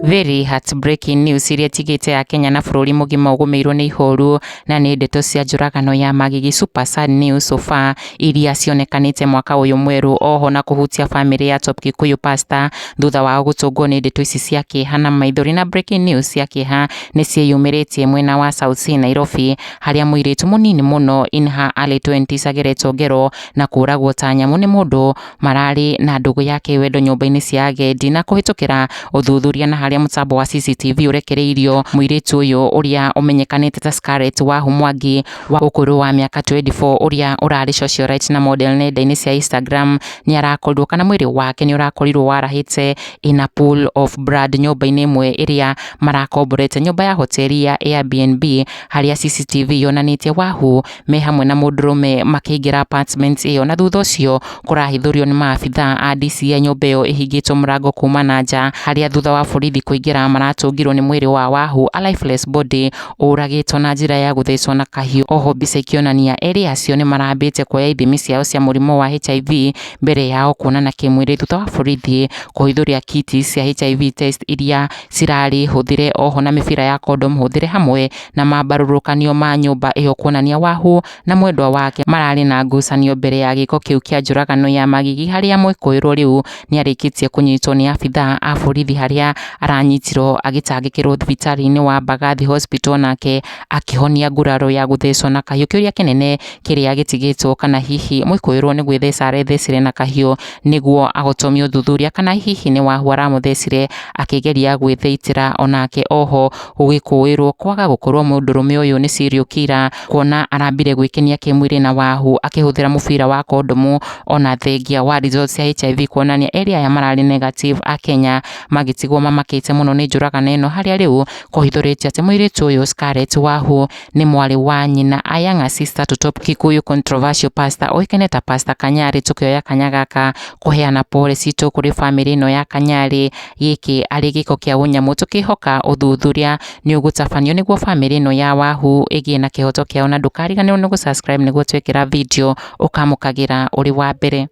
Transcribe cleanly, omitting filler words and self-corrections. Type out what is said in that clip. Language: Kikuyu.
Very heartbreaking news iria tigĩte ya Kenya na bũrũri mũgima ũgũmĩirwo nĩ ihoru na nĩ ndeto cia njũragano ya magigi super sad news so far iria cionekanĩte mwaka ũyũ mwerũ oho na kũhutia famĩlĩ ya Top Kikuyu Pastor thutha wao gũtũngwo nĩ ndeto ici cia kĩeha na maithori. Na breaking news cia kĩeha nĩ ciĩyumĩrĩtie mwena wa South C Nairobi, harĩa mũirĩtu mũnini mũno in her early 20s ageretwo ngero na kũragwo ta nyamũ nĩ mũndũ mararĩ na ndũgũ ya kĩwendo nyũmba-inĩ cia agendi. Na kũhĩtũkĩra ũthuthuria na harĩa mũtambo wa CCTV ũrekereirio, mũirĩtu ũyũ ũrĩa ũmenyekanĩte ta Scarlett Wahu Mwangi wa ũkũrũ wa mĩaka 24, ũrĩa ũrarĩ socialite na model nenda-inĩ cia Instagram, nĩ arakorirwo kana mwĩrĩ wake nĩ ũrakorirwo warahĩte in a pool of blood nyũmba-inĩ ĩmwe ĩrĩa marakomborete, nyũmba ya hoteli ya Airbnb, harĩa CCTV yonanĩtie Wahu me hamwe na mũndũrũme makĩingĩra apartment ĩyo. Na thutha ũcio kũrahithũrio nĩ maabitha a DCI nyũmba ĩyo ĩhingĩtwo mũrango kuma na nja, harĩa thutha wa borithi kũingĩra maratũngirwo nĩ mwĩrĩ wa Wahu, a lifeless body, ũragĩtwo na njĩra ya gũthecwo na kahiũ. Oho mbica ikĩonania erĩ acio nĩ marambĩte kuoya ithimi ciao cia mũrimũ wa HIV mbere yao kuonana kĩmwĩrĩ, thutha wa borithi kũhithũria kiti cia HIV test iria cirarĩ hũthĩre, oho na mĩbira ya condom hũthĩre, hamwe na mambarũrũkanio ma nyũmba ĩyo kuonania Wahu na mwendwa wake mararĩ na ngucanio mbere ya gĩko kĩu kĩa njũragano ya magigi, harĩa mwĩkũĩrwo rĩu nĩarĩkĩtie kũnyitwo nĩ abithaa a borithi, harĩa aranyitirwo agĩtangĩkĩrwo thibitarĩ-inĩ wa Mbagathi Hospital, nake akĩhonia nguraro ya gũthecwo na kahiũ. Kĩũria kĩnene kĩrĩa gĩtigĩtwo, kana hihi mwĩkũĩrwo nĩ gwĩtheca arethecire na kahiũ nĩguo ahotomie ũthuthuria, kana hihi nĩ Wahu aramũthecire akĩgeria gwĩtheitĩra onake. Oho gũgĩkũĩrwo kwaga gũkorwo mũndũrũme ũyũ nĩ serial killer, kuona arambire gwĩkenia kĩmwĩrĩ na Wahu akĩhũthĩra mũbira wa kondomu, ona thengia wa results cia HIV kuonania erĩ aya mararĩ negative. A Kenya magĩtigwo mamakĩte mũno nĩ njũragano ĩno, harĩa rĩu kũhithũrĩtio atĩ mũirĩtu ũyũ Scarlett Wahu nĩ mwarĩ wa nyina, a younger sister to Top Kikuyu controversial pastor ũĩkaine ta Pastor Kanyari. Tũkĩoya kanya gaka kũheana pole citũ kũrĩ famĩlĩ ĩno ya Kanyari, gĩkĩ arĩ gĩko kĩa ũnyamũ. Tũkĩhoka ũthuthuria nĩ ũgũtabanio nĩguo famĩlĩ ĩno ya Wahu ĩgĩe na kĩhoto kĩao, na ndũkariganĩrwo nĩ gũ subscribe nĩguo twekĩra video ũkamũkagĩra ũrĩ wa mbere.